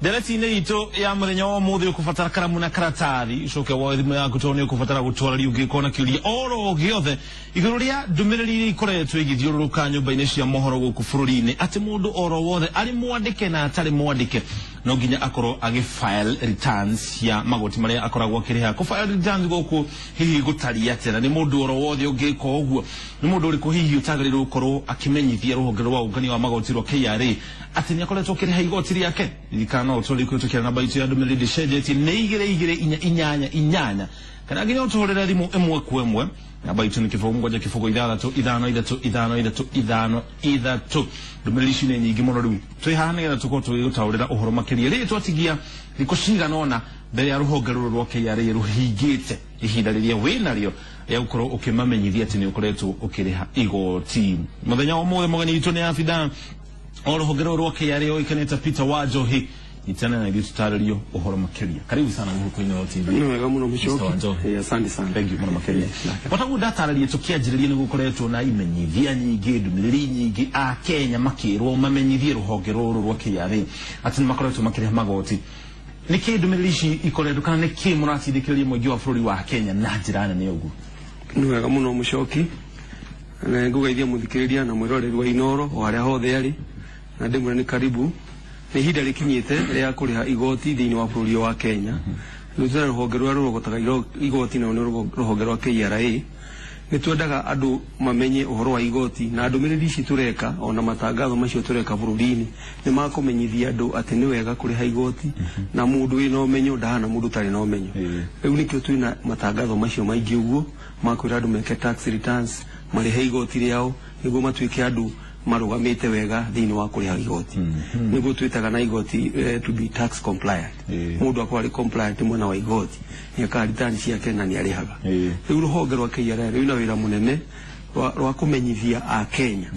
Ndereti-inĩ itũ ya mũthenya wa ũmũthĩ, ũkũbatara karamu na karatathi, ũcoke woe thimũ yaku, tondũ nĩ ũkũbatara gũtwarĩria ũngĩkorwo na kĩũria oro gĩothe igũrũ rĩa ndũmĩrĩri iria ikoretwo igĩthiũrũrũka nyũmba-inĩ cia mohoro gũkũ bũrũri-inĩ, atĩ mũndũ oro wothe, arĩ mwandĩke na atarĩ mwandĩke, no nginya akorwo agĩ file returns cia magoti marĩa akoragwo akĩrĩha. Kũ file returns gũkũ hihi gũtariĩ atĩa, na nĩ mũndũ oro wothe ũngĩka ũguo? Nĩ mũndũ ũrĩkũ hihi ũtagĩrĩirwo gũkorwo akĩmenyithia rũhonge rwa ũngania wa magoti rwa KRA atĩ nĩ akoretwo akĩrĩha igoti rĩake? Ririkana no ũtũrĩ kũhĩtũkĩra namba itũ ya ndũmĩrĩri, ndĩcenjetie, nĩ 22488, kana nginya ũtũhũrĩre thimũ ĩmwe kwa ĩmwe. Namba itũ nĩ 07065355353. Ndũmĩrĩri ici nĩ nyingĩ mũno. Rĩu twĩ haha nĩgetha tũkorwo tũgĩgũtaũrĩra ũhoro makĩria. Rĩrĩ twatigia thikũ cigana ũna mbere ya rũhonge rũrũ rwa KRA rũhingĩte ihinda rĩrĩa wĩ narĩo rĩa gũkorwo ũkĩmamenyithia atĩ nĩ ũkoretwo ũkĩrĩha igoti. Mũthenya wa ũmũthĩ mũgeni witũ nĩ abithaa o rũhonge rũrũ rwa KRA ũĩkaine ta Peter Wanjohi. Nyitana na ithuĩ tũtarĩrio ũhoro makĩria. Karibu sana mũhuko-inĩ wa TV. Nĩ wega mũno. Mr. Mũcoki. Wanjohi. Asante sana. Thank you mũno makĩria. Otaguo ndatarĩria tũkĩanjĩrĩria, nĩ gũkoretwo na imenyithia nyingĩ, ndũmĩrĩri nyingĩ, a Kenya makĩrwo mamenyithie rũhonge rũrũ rwa KRA atĩ nĩ makoretwo makĩrĩha magoti. Nĩ kĩ ndũmĩrĩri ici ikoretwo, kana nĩ kĩ mũratindĩkĩrĩria mũingĩ wa bũrũri wa Kenya na njĩra nene ũguo? Nĩ wega mũno, Mũcoki, na ngũgeithia mũthikĩrĩria na mwĩroreri wa Inoro o harĩa hothe arĩ, na ndĩmwĩre nĩ karibu. Nĩ ihinda rĩkinyĩte rĩa kũrĩha igoti thĩinĩ wa bũrũri ũyũ wa Kenya. Rĩu twĩna rũhonge rũrĩa rũrogotaga igoti, na nĩ rũhonge rwa KRA. Nĩ twendaga andũ mamenye ũhoro wa igoti, na ndũmĩrĩri ici tũreka ona matangatho macio tũreka bũrũri-inĩ nĩ makũmenyithia andũ atĩ nĩ wega kũrĩha igoti, na mũndũ wĩna ũmenyo ndahana mũndũ ũtarĩ na ũmenyo. Rĩu nĩkĩo twĩna matangatho macio maingĩ ũguo makwĩra andũ meke tax returns, marĩhe igoti rĩao nĩguo matuĩke andũ marũgamĩte wega thĩinĩ wa kũrĩha igoti, nĩguo twĩtaga na igoti to be tax compliant. Mũndũ akorwo arĩ compliant mwena wa igoti, nĩekaga return ciake na nĩarĩhaga. Rĩu rũhonge rwa KRA rwĩna wĩra mũnene rwa kũmenyithia Akenya,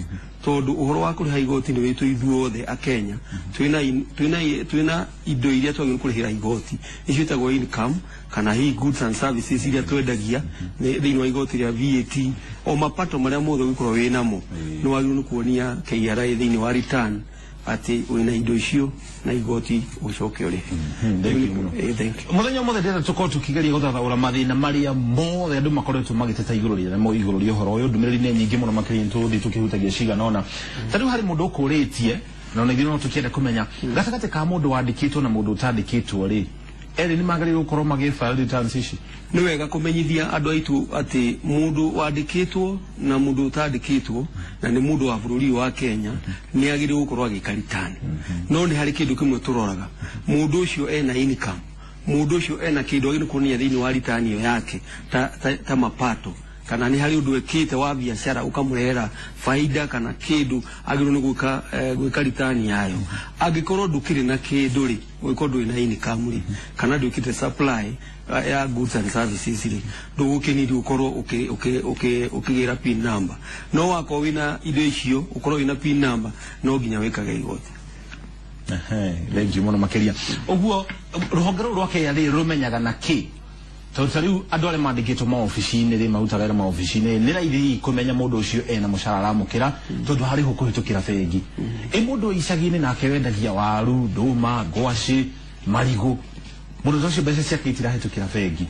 tondũ ũhoro wa kũrĩha igoti nĩ witũ ithuothe Akenya. Twĩna indo iria twagĩrĩirwo kũrĩhĩra igoti, nĩcio ĩtagwo income kana hihi goods and services iria twendagia thĩinĩ wa igoti rĩa VAT, o mapato marĩa mothe ũngĩkorwo wĩ namo, nĩ wagĩrĩirwo nĩ kuonia KRA thĩinĩ wa return atĩ wĩna indo icio na igoti ũcoke ũrĩhe. Thank you mũno. Thank you. Mũthenya ũmũthĩ ndĩrenda tũkorwo tũkĩgeria gũthathaũra mathĩna marĩa mothe andũ makoretwo magĩteta igũrũ rĩamo, igũrũ rĩa ũhoro ũyũ. Ndũmĩrĩri nĩ nyingĩ mũno makĩria, nĩ tũgũthiĩ tũkĩhutagia cigana ũna. Ta rĩu harĩ mũndũ ũkũrĩtie, na ona ithuĩ no tũkĩenda kũmenya, gatagatĩ ka mũndũ wandĩkĩtwo na mũndũ ũtandĩkĩtwo rĩ, erĩ nĩ magĩrĩirwo gũkorwo magĩ file returns ici? Nĩ wega kũmenyithia andũ aitũ atĩ mũndũ wandĩkĩtwo na mũndũ ũtandĩkĩtwo, na nĩ mũndũ wa bũrũri ũyũ wa Kenya, nĩ agĩrĩirwo gũkorwo agĩka return. No nĩ harĩ kĩndũ kĩmwe tũroraga: mũndũ ũcio ena income, mũndũ ũcio ena kĩndũ agĩrĩirwo kuonania thĩinĩ wa return ĩyo yake ta mapato, kana nĩ harĩ ũndũ ĩkĩte wa biacara ũkamũrehera faida, kana kĩndũ agĩrĩirwo nĩ gwĩka gwĩka return yayo. Angĩkorwo ndũkĩrĩ na kĩndũ rĩ, ũngĩkorwo ndũrĩ na income rĩ, kana ndwĩkĩte supply ya goods and services rĩ, ndũgũkĩnidi ũkorwo ũkĩgĩra PIN number. No wakorwo wĩna indo icio, ũkorwo wĩna PIN number, no nginya wĩkage igoti. Ehe, thank you mũno makĩria. Ũguo rũhonge rũrũ rwa KRA rũmenyaga na kĩ? Tondũ ta rĩu andũ arĩa mandĩkĩtwo maobici-inĩ rĩ, marutaga wĩra maobici-inĩ, nĩ raithi hihi kũmenya mũndũ ũcio ena mũcara aramũkĩra, tondũ harĩho kũhĩtũkĩra bengi. Ĩ mũndũ wa icagi-inĩ nake wendagia waru, ndũma, ngwacĩ, marigũ, mũndũ ta ũcio mbeca ciake itirahĩtũkĩra bengi,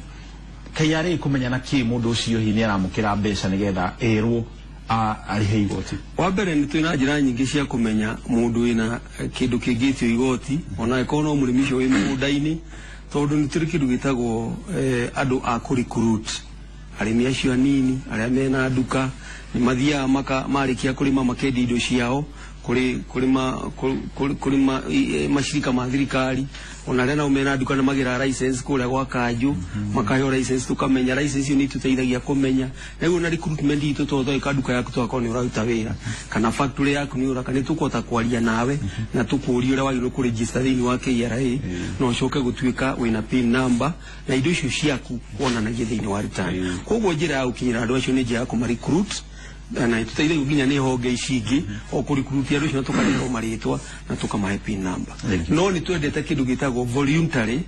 KRA kũmenya na kĩ mũndũ ũcio hihi nĩ aramũkĩra mbeca nĩgetha ĩrwo arĩhe igoti? Wa mbere, nĩ twĩna njĩra nyingĩ cia kũmenya mũndũ wĩna kĩndũ kĩngĩtio igoti, ona angĩkorwo no mũrĩmi ũcio wĩ mũgũnda-inĩ, tondũ nĩ tũrĩ kĩndũ gĩtagwo andũ a kũ recruit arĩmi acio anini arĩa mena nduka. Nĩ mathiaga maka marĩkia kũrĩma, makendia indo ciao kũrĩ ma kũrĩ kũrĩ ma macirika ma thirikari. Ona arĩa nao mena nduka nĩ magĩraga license kũrĩa gwa kanjũ, makaheo license. Tũkamenya license iyo nĩ itũteithagia kũmenya. Rĩu na recruitment itũ, tondũ twagĩka nduka yaku, tũgakorwo nĩ ũraruta wĩra kana factory yaku nĩ ũraka, nĩ tũkũhota kwaria nawe na tũkũrie ũrĩa wagĩrĩirwo kũregister thĩinĩ wa KRA, na ũcoke gũtuĩka wĩna PIN number na indo icio ciaku wonanagie thĩinĩ wa return. Koguo njĩra ya gũkinyĩra andũ acio nĩ njĩra ya kũma recruit, na tũteithagio nginya nĩ honge ici ingĩ o kũrecruit andũ acio, na tũkarehwo marĩtwa na tũkamahe PIN number. Thank you. No nĩ twendete kĩndũ gĩtagwo voluntary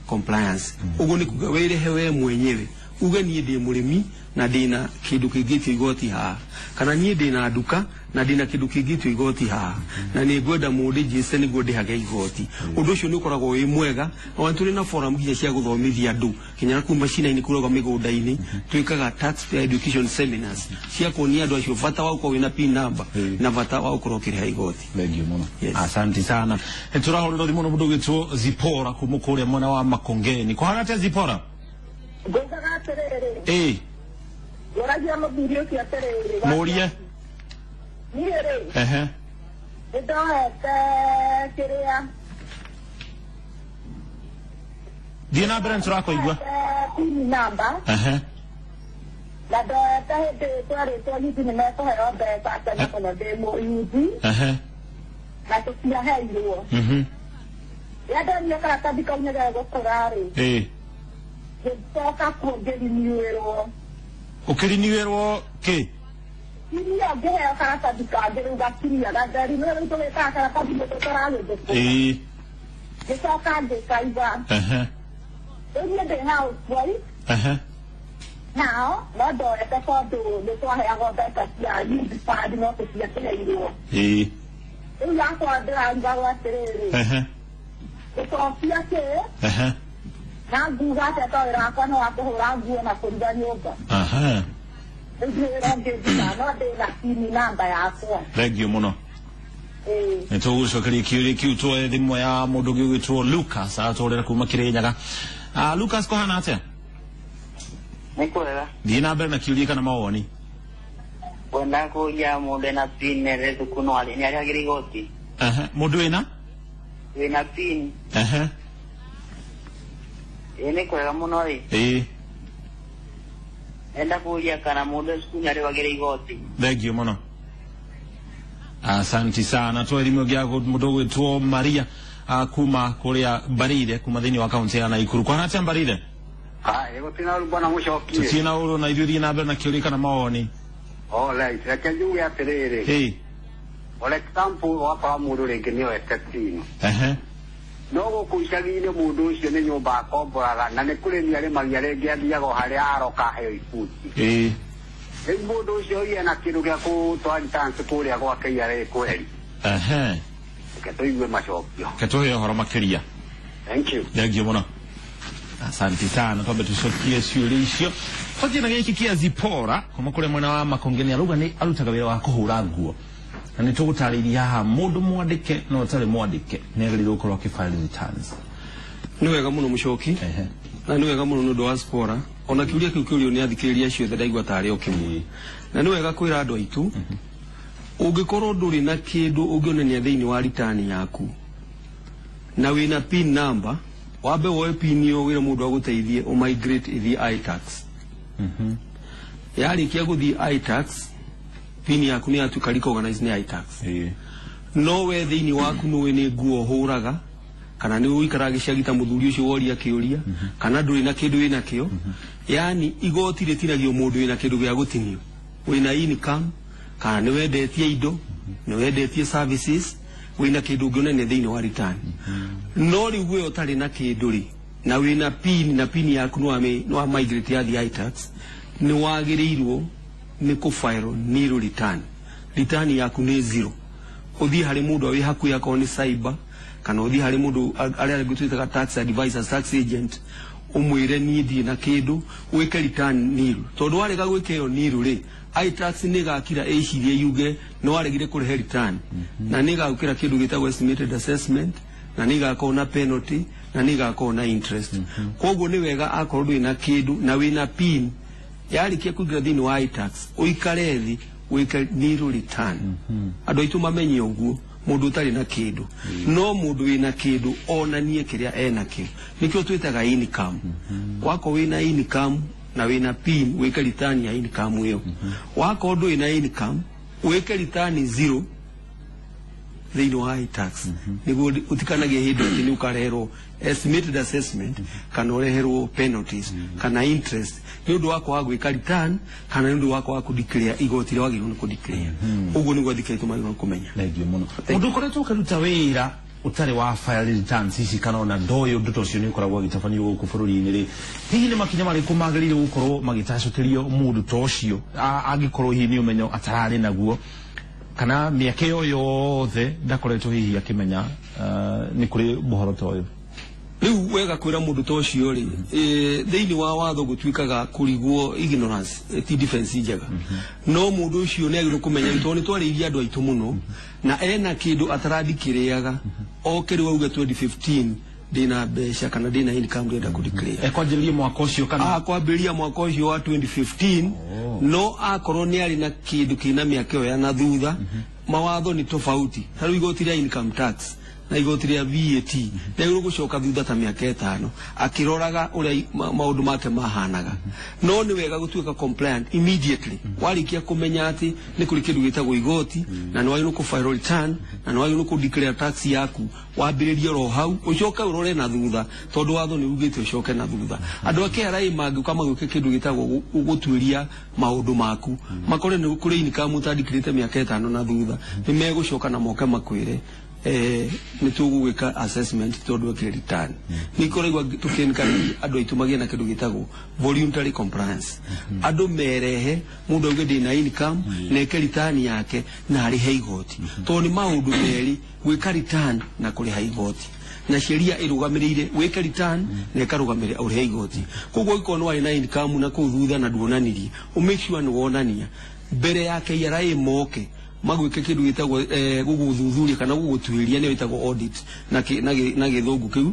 compliance. Ũguo nĩ kuga wĩrĩhe we mwenyewe. Uge niĩ ndĩ mũrĩmi na ndĩna kĩndũ kĩngĩtio igoti haha, kana niĩ ndĩna nduka na ndĩna kĩndũ kĩngĩtio igoti haha, na nĩ ngwenda mũndĩnjĩce nĩguo ndĩhage igoti. Ũndũ ũcio nĩ ũkoragwo wĩ mwega. Ona tũrĩ na forum nginya cia gũthomithia andũ kinya kuu macina-inĩ kũrĩa mĩgũnda-inĩ, twĩkaga taxpayer education seminars cia kuonia andũ acio bata wa gũkorwo wĩna PIN number na bata wa gũkorwo ũkĩrĩha igoti. Thengiũ mũno. Yes. Asante sana. Nĩtũrahũrĩrwo thimũ nĩ mũndũ ũgwĩtwo Zipora kuma kũrĩa mwena wa Makongeni. Kũhana atĩa Zipora? Ngaugaga atĩrĩrĩ, Ĩĩ. ngũragia mũthuri ũcio atĩrĩrĩ. Mũrie. Niĩ rĩ, Ehe. nĩ ndoete kĩrĩa Thiĩ na mbere nĩtũrakũigua. PIN number. Ehe. Na ndoete hĩndĩ twarĩtwo yuthi nĩ mekũheo mbeca tene mũno ndĩ mũyuthi, Ehe. na tũtiaheirwo. Rĩrĩa ndonire karatathi kau nĩ gegũkũra rĩ, Ĩĩ. ngĩcoka kuo ngĩriniwĩrwo. Ũkĩriniwĩrwo kĩ? Iria ngĩheo karatathi kangĩ rĩu gakiria gatheri nĩ rĩu tũgĩkaga karatathi mũndũ tũragĩthũkũma. Ĩĩ. Ngĩcoka ngĩkaiga. Ehe. Rĩu niĩ ndĩ housewife Ehe. nao no ndoete tondũ nĩ twaheagwo mbeca cia youth fund no tũtiakĩheirwo. Ĩĩ. Rĩu yakwa ndĩrarigagwo atĩrĩrĩ, Ehe. gũcokia kĩ Ehe. na nguga atĩa tondũ wĩra wakwa nĩ wa kũhũra nguo na kũruga nyũmba. Aha. Rĩu ndirĩ wĩra ũngĩ ndutaga no ndĩna PIN namba yakwa. Thengiũ mũno. Ĩĩ. Nĩ tũgũcokeria kĩũria kĩu tuoe thimũ ya mũndũ ũngĩ ũgwĩtwo Lucas aratũrĩra kuma Kĩrĩnyaga. Lucas, kũhana atĩa? Nĩ kwega. Thiĩ na mbere na kĩũria kana mawoni. Ngwenda kũria mũndũ ena PIN ere thuku no arĩ nĩ arĩhagĩra igoti? Ehe. Mũndũ wĩna? Wĩna PIN. Ehe. Ĩ nĩ kwega mũno ĩ. Ĩĩ. Enda kũria kana mũndũ e cukuru nĩ arĩhagĩra igoti? Thengiũ mũno. Asanti sana. Tuoe thimũ ĩngĩ ya mũndũ ũgwĩtwo Maria kuma kũrĩa Mbarire, kuma thĩinĩ wa kaunti ya Naikuru. Kũhana atĩa Mbarire? Haya, gũtirĩ na bwana mũcokie. Tũtirĩ na ũru na ithuĩ. Thiĩ na mbere na kĩũria kana mawoni. Alright, reke njuge atĩrĩrĩ. Ĩĩ. For example, wakora mũndũ rĩngĩ nĩ oete PIN. Ehe. No gũkũ icagi-inĩ mũndũ ũcio nĩ nyũmba akomboraga na nĩ kũrĩmia arĩmagia, rĩngĩ athiaga o harĩa aroka aheo ibuti. Ĩĩ. Rĩu mũndũ ũcio ena kĩndũ gĩa gũtwara returns kũrĩa gwake IRA kweri? Ehe. Reke tũigue macokio. Reke tũhe ũhoro makĩria. Thank you. Thengiũ mũno. Asante sana. Twambe tucokie ciũria icio. Twanjie na gĩkĩ kĩa Zipora kuma kũrĩa mwena wa Makongeni. Arauga nĩ arutaga wĩra wa kũhũra nguo na nĩ tũgũtarĩria haha mũndũ mwandĩke na ũtarĩ mwandĩke nĩ agĩrĩirwo gũkorwo akĩ-file returns. Nĩ wega mũno mũcoki. Ehe. Na nĩ wega mũno nĩ ũndũ wa Spora ona kĩũria kĩu kĩũrio nĩ athikĩrĩria ciothe ndaigua tarĩ o kĩmwe. Na nĩ wega kwĩra andũ aitũ, ũngĩkorwo ndũrĩ na kĩndũ ũngĩonania thĩinĩ wa return yaku na wĩna PIN number, wambe woe PIN ĩyo wĩre mũndũ agũteithie ũmigrate ĩthiĩ iTax. Yarĩkia gũthiĩ iTax, PIN yaku nĩ yatuĩka recognized nĩ iTax. Ĩĩ. No we thĩinĩ waku nĩũĩ nĩ nguo ũhũraga kana nĩ ũikaraga gĩcagi ta mũthuri ũcio woria kĩũria, kana ndũrĩ na kĩndũ wĩna kĩo, yani igoti rĩtinagio mũndũ wĩna kĩndũ gĩa gũtinio, wĩna income kana nĩ wendetie indo, nĩ wendetie services, wĩna kĩndũ ũngĩonania thĩinĩ wa return. No rĩu we ũtarĩ na kĩndũ rĩ, na wĩna PIN, na PIN yaku nĩ wa migrate yathiĩ iTax, nĩ wagĩrĩirwo nĩ kũfile nil return. Return yaku nĩ zero. Ũthiĩ harĩ mũndũ wĩ hakuhĩ, akorwo nĩ cyber, kana ũthiĩ harĩ mũndũ arĩa angĩ twĩtaga tax advisors, tax agent, ũmwĩre niĩ ndirĩ na kĩndũ, wĩke return nil. Tondũ warega gwĩka ĩyo nil rĩ, iTax nĩ ĩgakira ĩcirie yuge nĩ waregire kũrehe return, na nĩ ĩgagũkĩra kĩndũ gĩtagwo estimated assessment, na nĩ ĩgakorwo na penalty, na nĩ ĩgakorwo na interest. Koguo nĩ wega akorwo ndũrĩ na kĩndũ na wĩna PIN, yarĩkia kũingĩra thĩinĩ wa iTax, ũikare thĩ wĩke nil return. Andũ aitũ mamenye ũguo. Mũndũ ũtarĩ na kĩndũ, no mũndũ wĩna kĩndũ onanie kĩrĩa enakĩo, nĩkĩo twĩtaga income. Wakorwo wĩna income na wĩna PIN, wĩke return ya income ĩyo. Wakorwo ndũrĩ na income, wĩke return zero thĩinĩ wa iTax, nĩguo ũtikanagie hĩndĩ atĩ nĩ ũkareherwo estimated assessment kana ũreherwo penalties kana interest nĩ ũndũ wa kwaga gwĩka return kana nĩ ũndũ wa kwaga kũdeclare igoti rĩrĩa wagĩrĩirwo nĩ kũdeclare. Ũguo nĩguo athikĩrĩria aitũ magĩrĩirwo nĩ kũmenya. Thengiũ mũno. Mũndũ ũkoretwo ũkĩruta wĩra Ũtarĩ wa file returns ici kana ona ndoĩ ũndũ ta ũcio nĩ ũkoragwo ũgĩtabanio gũkũ bũrũri-inĩ rĩ, hihi nĩ makinya marĩkũ magĩrĩire gũkorwo magĩtacũkĩrio mũndũ ta ũcio angĩkorwo hihi nĩ ũmenyo atararĩ naguo kana mĩaka ĩyo yothe ndakoretwo hihi akĩmenya nĩ kũrĩ mũhoro ta ũyũ? Rĩu wega kwĩra mũndũ ta ũcio rĩ, thĩinĩ wa watho gũtuĩkaga kũrigwo ignorance ti defense njega, no mũndũ ũcio nĩ agĩrĩirwo kũmenya tondũ nĩ twarĩirie andũ aitũ mũno na ena kĩndũ atarandikĩrĩaga oke rĩu auge 2015 ndĩna mbeca kana ndĩna income ndĩrenda kũdeclare. Ekwanjĩrĩria mwaka ũcio kana? Akwambĩrĩria mwaka ũcio wa 2015, no akorwo nĩ arĩ na kĩndũ kĩna mĩaka ĩyo ya na thutha, mawatho nĩ tofauti. Ta rĩu igoti rĩa income tax na igoti rĩa VAT nĩ gũcoka thutha ta mĩaka 5 akĩroraga ũrĩa maũndũ make mahanaga. No nĩ wega gũtuĩka compliant immediately warĩkia kũmenya atĩ nĩ kũrĩ kĩndũ gĩtagwo igoti na nĩ wagĩrĩirwo kũ file return na nĩ wagĩrĩirwo kũ declare tax yaku. Wambĩrĩrie oro hau, ũcoke ũrore na thutha tondũ watho nĩ ugĩte ũcoke na thutha. Andũ a KRA mangĩũka magĩũke kĩndũ gĩtagwo gũtuĩria maũndũ maku, makore nĩ kũrĩ income ũtandikĩrĩte mĩaka 5 na thutha, nĩ megũcoka na moke makwĩre nĩ tũgũgwĩka assessment tondũ wekire return. Nĩ ikoraigua tũkĩ-encourage andũ aitũ magĩe na kĩndũ gĩtagwo voluntary compliance. Andũ merehe, mũndũ auge ndĩna income na eke return yake na arĩhe igoti, tondũ nĩ maũndũ merĩ, gwĩka return na kũrĩha igoti, na sheria ĩrũgamĩrĩire wĩke return na ĩkarũgamĩrĩra ũrĩhe igoti. Koguo ũngĩkorwo nĩ warĩ na income na kũu thutha na nduonanirie, ũ make sure nĩ wonania mbere ya KRA moke magwĩke kĩndũ gĩtagwo gũgũthuthuria kana gũgũtuĩria, nĩyo ĩtagwo audit na gĩthũngũ kĩu.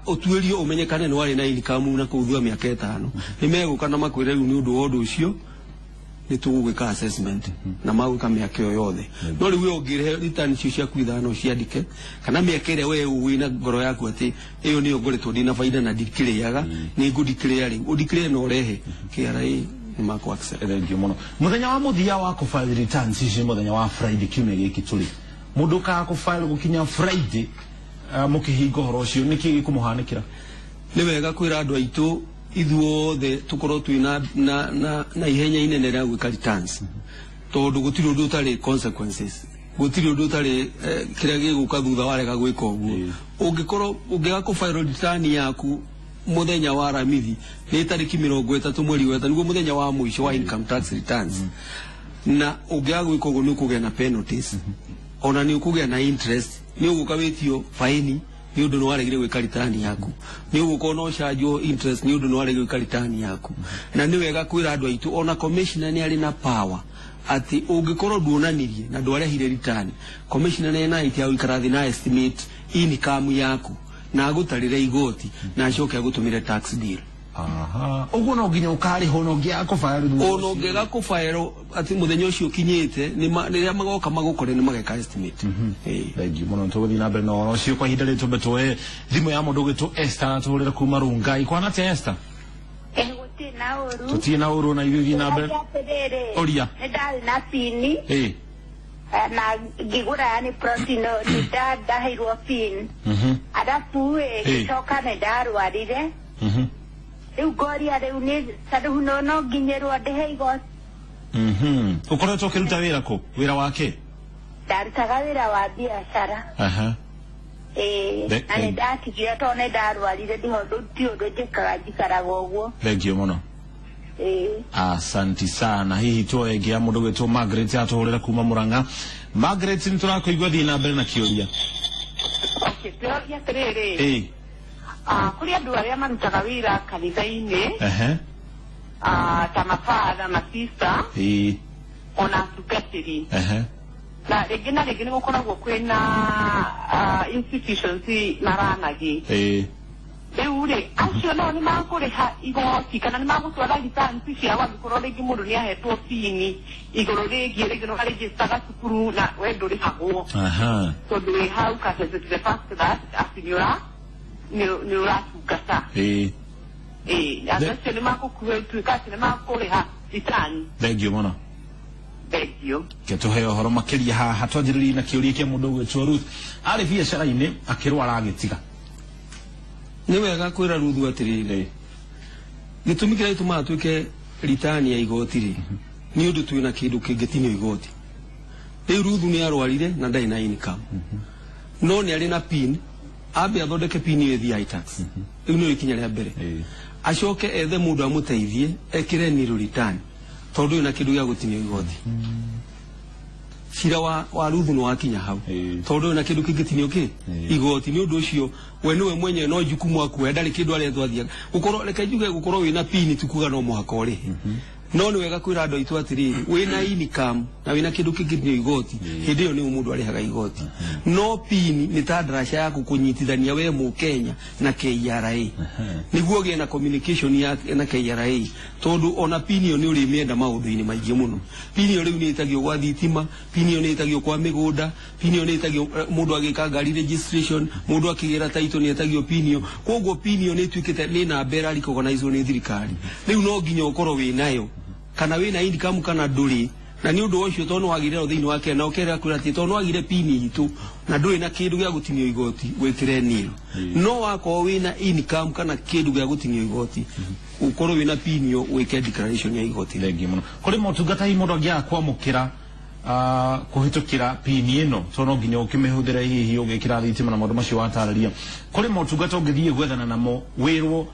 Ũtuĩrio ũmenyekane nĩ warĩ na income na kũu thutha mĩaka 5, nĩ megũka na makwĩre rĩu nĩ ũndũ wa ũndũ ũcio nĩ tũgũgwĩka assessment na magwĩka mĩaka ĩyo yothe. No rĩu we ũngĩrehe return icio ciaku 5 ciandĩke kana mĩaka ĩrĩa we wĩna ngoro yaku atĩ ĩyo nĩyo ngoretwo ndĩna baida na ndikĩrĩaga, nĩ ngũdeclare rĩu, ũdeclare na ũrehe KRA nĩ makũ accept. Thank you mũno. Mũthenya wa mũthia wa kũfile returns ici nĩ mũthenya wa Friday kiumia gĩkĩ tũrĩ. Mũndũ ũkaga kũfile gũkinya Friday, mũkĩhinga ũhoro ũcio, nĩkĩ gĩkũmũhanĩkĩra? Nĩ wega kwĩra andũ aitũ ithuothe tũkorwo twĩ na ihenya inene rĩa gwĩka returns, tondũ gũtirĩ ũndũ ũtarĩ consequences, gũtirĩ ũndũ ũtarĩ kĩrĩa gĩgũka thutha warega gwĩka ũguo. Ũngĩkorwo ũngĩaga kũfile return yaku mũthenya wa Aramithi, nĩ tarĩki 30 mweri wa 5, nĩguo mũthenya wa mũico wa income tax returns, na ũngĩaga gwĩka ũguo nĩ ũkũgĩa na penalties, ona nĩ ũkũgĩa na interest, nĩ ũgũka wĩtio faini nĩ ũndũ nĩ waregire gwĩka return yaku, nĩ ũgũkorwo no ũcanjwo interest nĩ ũndũ nĩ waregire gwĩka return yaku. Na nĩ wega kwĩra andũ aitũ ona commissioner nĩ arĩ na power atĩ ũngĩkorwo nduonanirie na ndwarehire return, commissioner nĩ ena right ya gũikara thĩ na estimate income yaku na agũtarĩre igoti na acoke agũtũmĩre tax bill. Aha, ũguo no nginya ũkarĩhwo no ũngĩaga kũfile thutha ona ũcio. Ũngĩaga kũbaero atĩ mũthenya ũcio ũkinyĩte rĩrĩa magoka magũkore nĩ mageka estimate. Thank you mũno. Tũgũthiĩ na mbere na ũhoro ũcio kwa ihinda rĩrĩ. Tũmbe tuoe thimũ ya mũndũ ũgwĩtwo Esther atũhũrĩre kuma Rungai. Kwana atĩa, Esther? Gũtirĩ na ũru. Tũtirĩ na ũru na ithuĩ. Thiĩ na mbere. Atĩrĩrĩ, Ũria. nĩ ndarĩ na pini na ngĩgũra yani protein nĩ ndaheirwo pin, arabu ĩ ngĩcoka nĩ ndarwarire. Rĩu ngoria rĩu nĩ tondũ no nginyĩrwo ndĩhe igoti? Ũkoretwo ũkĩruta wĩra kũ, wĩra wake? Ndarutaga wĩra wa biacara. Ĩĩ. Na nĩ ndatigire tondũ nĩ ndarwarire, ndiho ti ũndũ njĩkaga, njikaraga ũguo. Thank you mũno. Ĩĩ. Asanti sana. Hihi tuoe ĩngĩ ya mũndũ gwĩtwo Margaret atũhũrĩra kuma Mũrang'a. Margaret, nĩ tũrakũigua, thiĩ na mbere na kĩũria. Okay, ndĩroria atĩrĩrĩ, kũrĩ andũ arĩa marutaga wĩra kanitha-inĩ, ta mabatha, masista, ona atungatĩri, na rĩngĩ na rĩngĩ nĩ gũkoragwo kwĩna institutions maranagi. Rĩu rĩ, acio nao nĩ makũrĩha igoti kana nĩ magũtwara returns ciao angĩkorwo rĩngĩ mũndũ nĩ ahetwo bini igũrũ rĩgiĩ rĩngĩ no arĩnjĩstaga cukuru na we ndũrĩhagwo, tondũ wĩ hau to the fact that atĩ nĩ ũratungata? Ĩĩ, andũ acio nĩ makũtuĩka atĩ nĩ makũrĩha return? Thank you mũno. Thank you. Ke tũheo ũhoro makĩria haha. Twanjĩrĩrie na kĩũria kĩa mũndũ ũgwĩtwo Ruth, arĩ biacara-inĩ akĩrwara agĩtiga. Nĩ wega kwĩra Ruthu atĩrĩrĩ, gĩtũmi kĩrĩa gĩtũmaga tuĩke return ya igoti rĩ, nĩ ũndũ twĩna kĩndũ kĩngĩtinio igoti. Rĩu Ruthu nĩ arwarire na ndarĩ na income. No nĩ arĩ na PIN, ambe athondeke PIN ĩyo ĩthiĩ iTax. Rĩu nĩrĩo ikinya rĩa mbere. Acoke ethe mũndũ amũteithie ekĩre nil return, tondũ wĩna kĩndũ gĩa gũtinio igoti. Cira wa Ruthu nĩ wakinya hau, tondũ wĩna kĩndũ kĩngĩtinio kĩ igoti. Nĩ ũndũ ũcio we nĩwe mwenyewe no jukumu akuoya, ndarĩ kĩndũ arethwo athiaga gũkorwo. Reke njuge, gũkorwo wĩna PIN ti kuga no mũhaka ũrĩhe. No nĩ wega kwĩra andũ aitũ atĩrĩrĩ, wĩna income na wĩna kĩndũ kĩngĩtinio igoti, hĩndĩ ĩyo nĩyo mũndũ arĩhaga igoti. No PIN nĩ ta ndaraca ya gũkũnyitithania we mũkenya na KRA, nĩguo ũgĩe na communication ya na KRA, tondũ ona PIN ĩyo nĩ ũrĩmĩenda maũndũ-inĩ maingĩ mũno. PIN ĩyo rĩu nĩ ĩtagio gwa thitima, PIN ĩyo nĩ ĩtagio kwa mĩgũnda, PIN ĩyo nĩ ĩtagio mũndũ agĩka ngari registration, mũndũ akĩgĩra title nĩ ĩtagio PIN ĩyo. Koguo PIN ĩyo nĩ ĩtuĩkĩte nĩ namba ĩra recognizwo nĩ thirikari. Rĩu no nginya ũkorwo wĩ nayo, kana wĩna income kana ndũrĩ. Na nĩ ũndũ ũcio, tondũ nĩwagire thĩinĩ wa Kenya, na ũkerera kwĩra atĩ tondũ nĩwagire PIN itũ na ndũrĩ na kĩndũ gĩa gũtinio igoti, wĩkĩre nil. No wakorwo wĩna income kana kĩndũ gĩa gũtinio igoti, ũkorwo wĩna PIN ĩyo, wĩke declaration ya igoti. Thengiũ mũno. Kũrĩ motungata hihi mũndũ angĩaga kwamũkĩra kũhĩtũkĩra PIN ĩno, tondũ no nginya ũkĩmĩhũthĩre hihi ũgĩkĩra thitima na maũndũ macio watarĩria? Kũrĩ motungata ũngĩthiĩ gwethana namo wĩrwo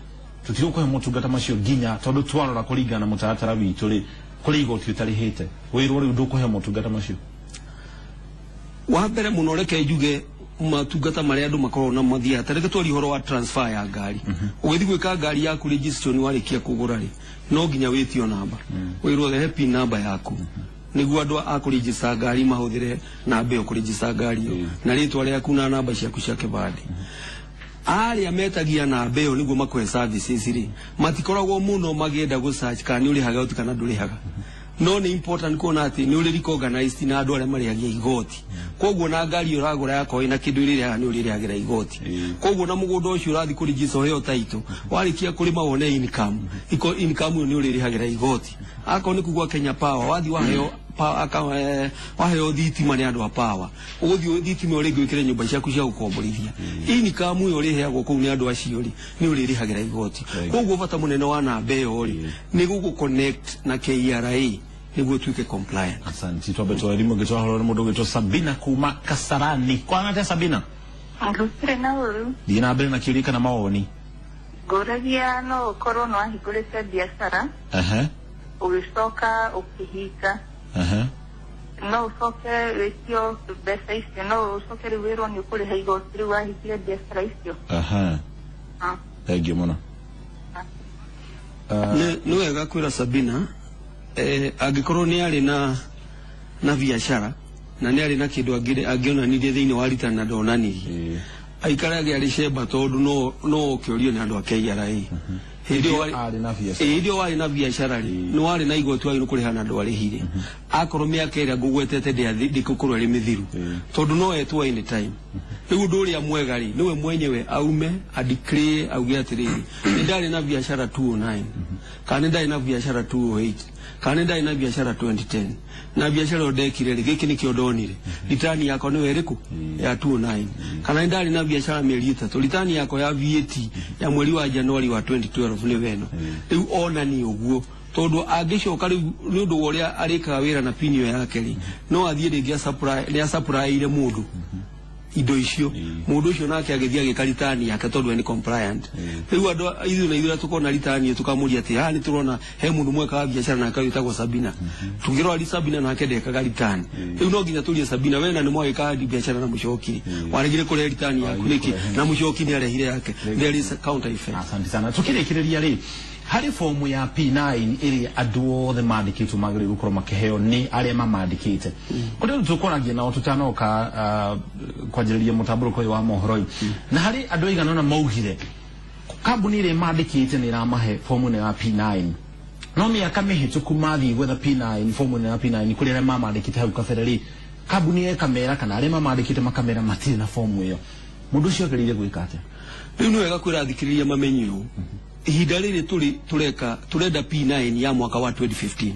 tũtigũkũhe motungata macio nginya tondũ twarora kũringana na mũtaratara witũ rĩ, kũrĩ igoti ũtarĩhĩte, wĩrwo rĩu ndũkũhe motungata macio? Wa mbere mũno, reke njuge matungata marĩa andũ makoragwo na mathiaga, ta reke twarie ũhoro wa transfer ya ngari. Ũgĩthiĩ gwĩka ngari yaku registration, warĩkia kũgũra rĩ, no nginya wĩtio namba, wĩrwo rehe PIN namba yaku, nĩguo andũ a kũregister ngari mahũthĩre namba ĩyo kũregister ngari ĩyo, na rĩtwa rĩaku na namba ciaku cia kĩbandĩ. Arĩa metagia namba ĩyo nĩguo makũhe services rĩ, matikoragwo mũno magĩenda gũ search kana nĩ ũrĩhaga igoti kana ndũrĩhaga. No nĩ important kuona atĩ nĩ ũrĩ recognized na andũ arĩa marĩhagia igoti. Koguo na ngari ũragũra yakorwo ĩna kĩndũ ĩrĩrĩhaga, nĩ ũrĩrĩhagĩra igoti. Koguo na mũgũnda ũcio ũrathiĩ kũregister ũheo title, warĩkia kũrĩma wone income, iko income ĩyo nĩ ũrĩrĩhagĩra igoti. Akorwo nĩ kugwa Kenya Power, wathiĩ waheo waheo thitima nĩ andũ a power, ũgũthiĩ thitima ĩyo rĩngĩ wĩkĩre nyũmba ciaku cia gũkomborithia, income ĩyo ũrĩheagwo kũu nĩ andũ acio rĩ, nĩ ũrĩrĩhagĩra igoti. Koguo bata mũnene wa namba ĩyo rĩ, nĩ gũgũ connect na KRA nĩguo ũtuĩke compliant. Asante. Twambe twarimũ ngĩtwahoro nĩ mũndũ ũgwĩtwo Sabina kuma Kasarani. Kwana atĩa, Sabina? Gũtirĩ na ũru. Thiĩ na mbere na kĩũria kana mawoni. Ngũragia, no ũkorwo nĩ wahingũrĩte biacara, ũgĩcoka ũkĩhinga, no ũcoke wĩtio mbeca icio, no ũcoke rĩu wĩrwo nĩ ũkũrĩha igoti rĩu wahingire biacara icio? Ah. Thengiũ mũno. Nĩ wega kwĩra Sabina, angĩkorwo nĩ arĩ na biacara na nĩ arĩ na kĩndũ angĩonanirie thĩinĩ wa return na ndonanirie, aikarage arĩ cemba, tondũ no ũkĩũrio nĩ andũ a KRA hĩndĩ ĩyo arĩ na biacara. Ĩĩ, hĩndĩ ĩyo warĩ na biacara rĩ, nĩ warĩ na igoti wagĩrĩirwo kũrĩha na ndwarĩhire. Akorwo mĩaka ĩrĩa ngũgwetete ndĩgũkorwo ĩrĩ mĩthiru, tondũ no etwo anytime. Rĩu ũndũ ũrĩa mwega rĩ, nĩwe mwenyewe aume adeclare, auge atĩrĩrĩ, nĩ ndarĩ na biacara 209, kana nĩ ndarĩ na biacara 208, kana nĩ ndarĩ na biacara 2010, na biacara ĩyo ndekire rĩ, gĩkĩ nĩkĩo ndonire, return yakwa nĩyo ĩrĩkũ ya 209, kana nĩ ndarĩ na biacara mĩeri 3, return yakwa ya VAT ya mweri wa January wa 2012 nĩ weno. Rĩu onanie ũguo, tondũ angĩcoka rĩu nĩ ũndũ wa ũrĩa arĩkaga wĩra na PIN ĩyo yake rĩ, no athiĩ rĩngĩ nĩ asupplyire mũndũ indo icio, mũndũ ũcio nake agĩthiĩ agĩka return yake, tondũ we nĩ compliant. Rĩu andũ ithuĩ na ithuĩ tũkona return ĩyo, tũkamũria atĩ haha nĩ tũrona he mũndũ mwekaga biacara nake wĩtagwo Sabina. Tũngĩrora Sabina nake ndekaga return. Rĩu no nginya tũrie Sabina, we na nĩ mwagĩkaga biacara na Mũcoki, waregire kũrehe return yaku nĩkĩ, na Mũcoki nĩ arehire yake? There is a counter effect. Asante sana. Tukĩrĩkĩrĩria rĩ, harĩ fomu ya P9 ĩrĩa andũ othe mandĩkĩtwo magĩrĩirwo gũkorwo makĩheo nĩ arĩa mamandĩkĩte. Kũrĩ andũ tũkwaragia nao tũtanoka kwanjĩrĩria mũtambũrũko ũyũ wa mohoro ĩ, na harĩ andũ aigana ũna maugire kambuni ĩrĩa mandĩkĩte nĩ ĩramahe fomu ĩno ya P9, no mĩaka mĩhĩtũku mathiĩ gwetha P9, fomu ĩno ya P9 kũrĩ arĩa mamandĩkĩte hau kabere rĩ, kambuni ĩkamera kana arĩa mamandĩkĩte makamera matirĩ na fomu ĩyo. Mũndũ ũcio agĩrĩire gwĩka atĩa? Rĩu nĩ wega kwĩra athikĩrĩria mamenye ũũ, ihinda rĩrĩ tũrĩ tũreka tũrenda P9 ya mwaka wa 2015,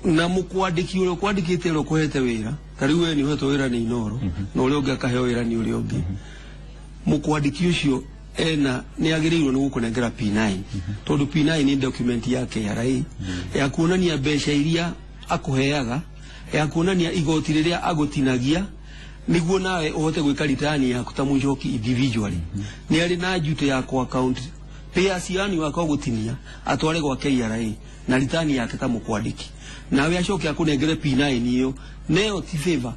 na mũkwandĩki ũrĩa ũkwandĩkĩte, ũrĩa ũkũhete wĩra, ta rĩu we nĩ ũhetwo wĩra nĩ Inoro, na ũrĩa ũngĩ akaheo wĩra nĩ ũrĩa ũngĩ, mũkwandĩki ũcio ena nĩ agĩrĩirwo nĩ gũkũnengera P9, tondũ P9 nĩ document ya KRA ya kuonania mbeca iria akũheaga, ya kuonania igoti rĩrĩa agũtinagia, Niguo nawe uhote gwika return yaku ta mucoki individually. Ni ari na duty ya ku account pay as you earn wako gutinia atware gwa KRA na return yake ta mukwandiki. Nawe acoke akunengere P9 iyo neo ti favor.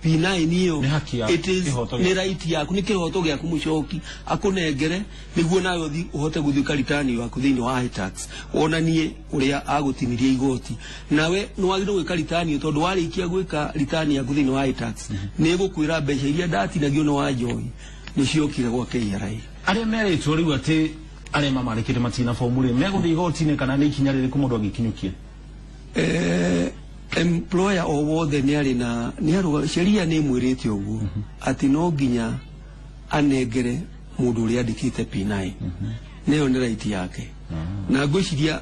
P9 iyo it is ni right yaku ni kihoto gyaku mucoki akunengere niguo nawe uthi uhote guthika return yaku thiini wa iTax wonanie uria agutinirie igoti. Nawe ni wagirwo gwika return tondu warikia gwika return yaku thiini wa iTax ni gukwira mbeca iria ndatinagio ni wa njohi ni ciokire gwa KRA. Aria meritwo riu ati aria mamarikite matina fomu ri meguthi igoti-ini kana ni ikinya ririku mundu angikinyukia? Employer o wothe ni ari na ni aruga sheria ni mwirite uguo ati no nginya anengere mundu uria andikite P9 neyo ni right yake. Na ngwiciria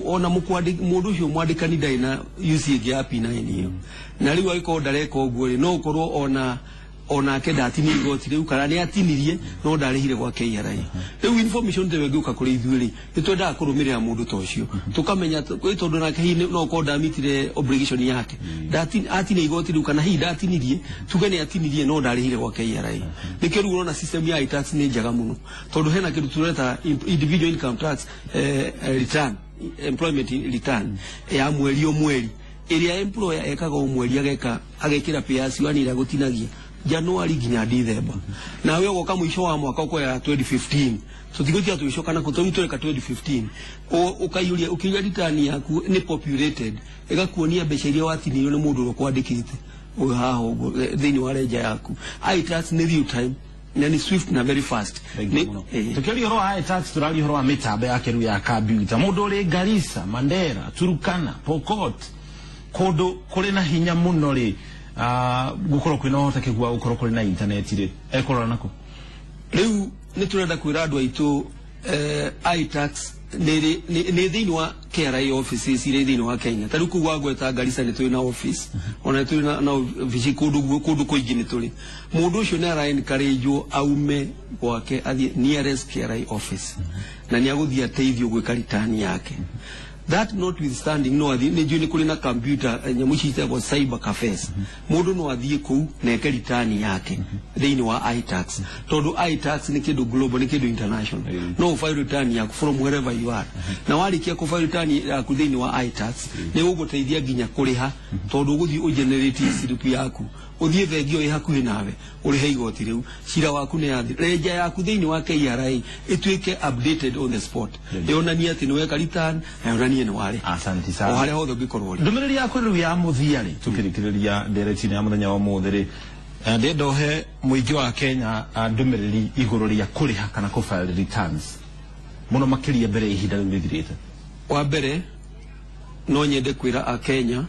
ona mundu ucio mwandikani ndari na usage ya P9 iyo na riu agikorwo ndareka uguo ri no ukorwo ona onake ndatinirie igoti riu kana ni atinirie no ndarihire gwa KRA. Riu information te wengiuka kuri ithuĩ ri ni twendaga kurumirira mundu ta ucio tukamenya tondu nake hihi no ukorwo ndamitire obligation yake atinie igoti riu kana hihi ndatinirie tuge ni atinirie no ndarihire gwa KRA. Nikio riu urona system ya iTax ni njega muno tondu hena kindu tureta individual income tax return, employment return ya mweri o mweri iria employer ekaga o mweri ageka agekira pay as you earn ira gutinagia January nginya December. Nawe ugoka mwisho wa mwaka ukoya 2015 tutigotia tuicoka na kutoru tureka 2015 ukayuria ukiuria return yaku ni populated igakuonia mbeca iria watinirio ni mundu uria kwandikite uyu haha uguo thiini wa reja yaku. iTax ni real time na ni swift na very fast. Tukiaria uhoro wa iTax turaria uhoro wa mitambo ya kiru ya computer. Mundu uri Garissa, Mandera, Turkana, Pokot kundu kuri na hinya muno ri gukorwo kwina uhotekeku wa gukorwo kuri na internet ri ekorora nako riu ni turenda kwira andu aitu iTax ni thiini wa KRA offices iri thiini wa Kenya. Ta riu kuu gwa Gweta Garissa ni turi na office ona turi na office kundu kuingi ni turi. Mundu ucio ni ara encourage aume gwake athie nearest KRA office na ni aguthie ateithio gwika return yake. That notwithstanding no athi ni njui kuri na computer nyamu ici ciĩtagwo cyber cafes. Mundu no athie kuu na eke return yake thiini wa iTax tondu iTax ni kindu global ni kindu international. No file return yaku from wherever you are. Na warikia ku file return yaku thiini wa iTax ni uguteithia nginya kuriha tondu uguthie ugenerate slip yaku uthie bengi ĩ hakuhĩ nawe urihe igoti riu cira waku ni yathi reja yaku thiini wa KRA ituike updated on the spot yonania ati ni weka return na yonanie ni wari. Asante sana. O haria hothe ungikorwo ri ndumiriri yaku riu ya muthia ri tukirikiriria ndereti ya muthenya wa muthi ri ndenda uhe muingi wa Kenya ndumiriri iguru ria kuriha kana ku file returns muno makiria mbere ihinda riu rithirite. Wa mbere no nyende kwira a Kenya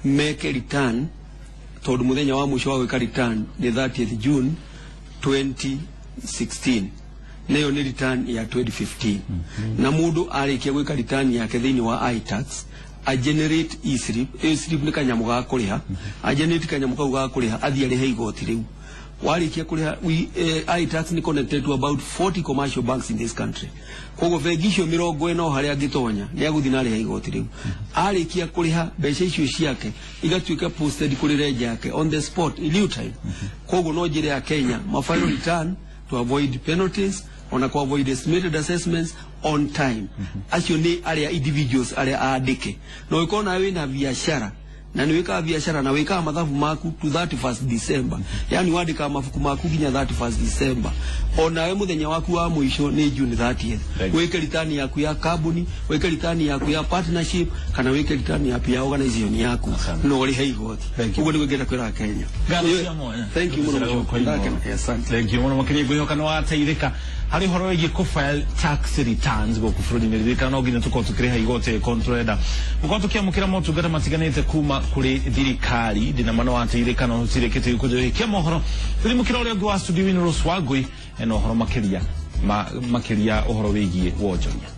meke return tondu muthenya wa mwisho wa gwika return ni 30th June 2016 nayo ni return ya 2015. Na mundu arikia gwika return yake thiini wa iTax a generate e-slip. E-slip ni kanyamu ga kuriha a generate kanyamu kau ga kuriha athie arihe igoti riu warikia kuriha. iTax ni connected to about 40 commercial banks in this country. Koguo bengi icio 40 haria angitonya ni aguthi na ariha igoti riu. Arikia kuriha mbeca icio ciake igatuika posted kuri reja yake on the spot in real time. Koguo no njira ya Kenya ma file return to avoid penalties ona ku avoid estimated assessments on time. Acio ni aria individuals aria andike no ikona wina biashara na ni wika biashara na wika mathabu maku to 31st December, yani wandika mabuku maku nginya 31st December. Ona we muthenya waku wa mwisho ni June 30th wike return yaku ya kambuni, wike return yaku ya partnership kana wike return yaku ya organization yaku no urihe igoti. Uguo niguo ngenda kwira Kenya. Thank you muno. Thank you muno makiria ngwihoka ni wateithika hari uhoro wigie ku file tax returns guku bururi-inĩ. Ririkana no nginya tukorwo tukiriha igoti kontrenda gukorwo tukiamukira motungata matiganite kuma kuri thirikari. Ndina ma no wateithika no utirikite gĩkũnjũ kia mohoro tuthimukira uria ũngĩ wa studio-inĩ Rose Wangui ena ũhoro makiria ũhoro wĩgiĩ wonjoria.